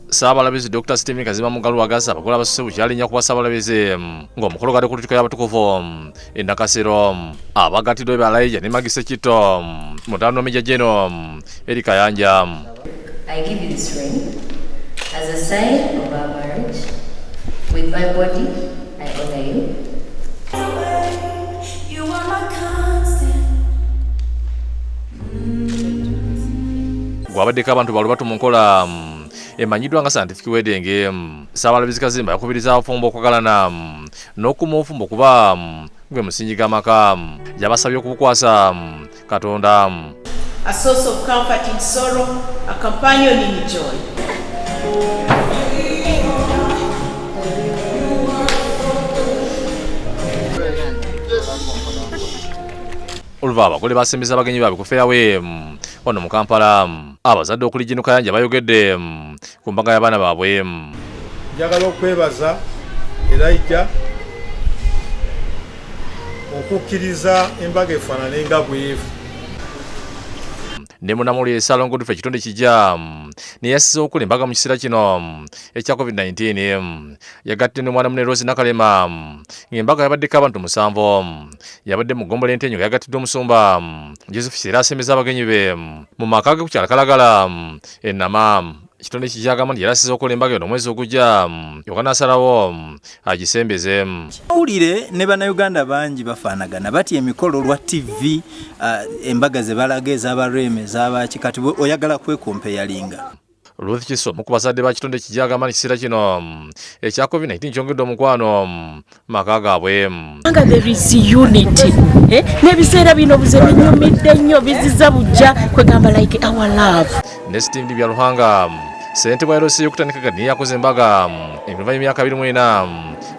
Ssaabalabirizi Dr. Stephen Kazimba Mugalu Wagasa abakola abasose bukyalinnya kuba Ssaabalabirizi ng'omukolo gwadde ku lutikko y'abatukuvu e Nakasero. Abagattiddwa be Alaija ne Maggie Ssekitto, mutabani wa Major General Elly Kayanja. I give you this ring as a sign of our marriage. With my body, I honor you. You are my constant. Gwabaddeko abantu balubatu mu nkola emanyiddwa nga scientific wedding. Ssaabalabirizi Kazimba yakubiriza abafumbo okwagalana n'okukuuma obufumbo kuba gwe musingi g'amaka. Yabasabye okubukwasa Katonda. A source of comfort in sorrow, a companion in joy. Oluva abagole basembeza abagenyi baabwe ku Fairway wano mu Kampala. Abazadde okuli Gino Kayanja bayogedde ku mbaga y'abaana baabwe. Njagala okwebaza Elijah okukkiriza embaga efaanane nga bwevu. Ne munnamawulire Ssalongo Godfrey Kitonde Kijja neyasize okukola embaga mu kiseera kino ekya COVID-19. Yagattidde n'omwana munne Rose Nakalema ng'embaga yabaddeko abantu 7. Yabadde mu ggombolola Entenyo nga yagattiddwa omusumba Joseph Kiseera asembeza abagenyi be mu maka ge ku kyalo Kalagala e Nama. Kitonde Kijja agamba nti yali asize okukola embaga eno omwezi ogujja kyokka n'asalawo agisembeze. Mawulire ne bannayuganda bangi bafaanagana batya emikolo lwa TV, embaga ze balaga ez'abareema ez'abaaki, kati oyagala kwekompeyalinga. Ruth Kiso omu ku bazadde ba Kitonde Kijja agamba nti ekiseera kino ekya COVID-19 kyongedde omukwano mu maka gaabwe. Nga there is unity. N'ebiseera bino buze binyumidde nnyo, biziza bujja kwegamba like our love. Ne Steve Byaruhanga ssentebe wa LC y'okutandika kati niye yakoze embaga oluvannyuma y'emyaka 24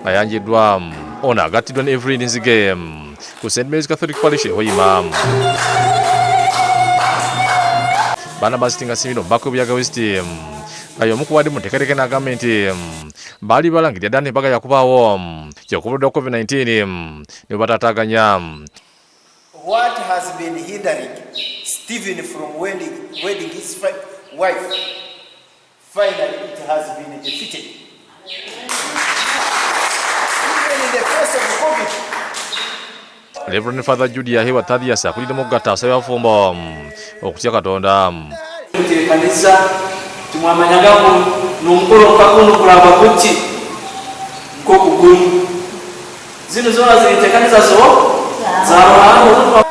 ng'ayanjiddwa. Ono agattiddwa ne Evelyn Nzige ku St Mary's Catholic Parish e Hoima. Barnabas Tingasimiro omubaka w'Ebuyaga West nga y'omu ku badde mu nteekateeka n'agamba nti baali balangirira ddala embaga yakubaawo kyokka obulwadde bwa COVID-19 ne bubataataaganya. What has been hindering Stephen from wedding his wife? Finally, it has been defeated. Even in the face of COVID. Reverend Father Jude Yahewa Thaddeus akuliddemu okugatta asabye abafumbo okutya Katonda. Muteekaniza timwamanyagako n'omukolo nkakuno kulaba kuti nk'okuguli zino zona ziriteekaniza zo za Ruhanga.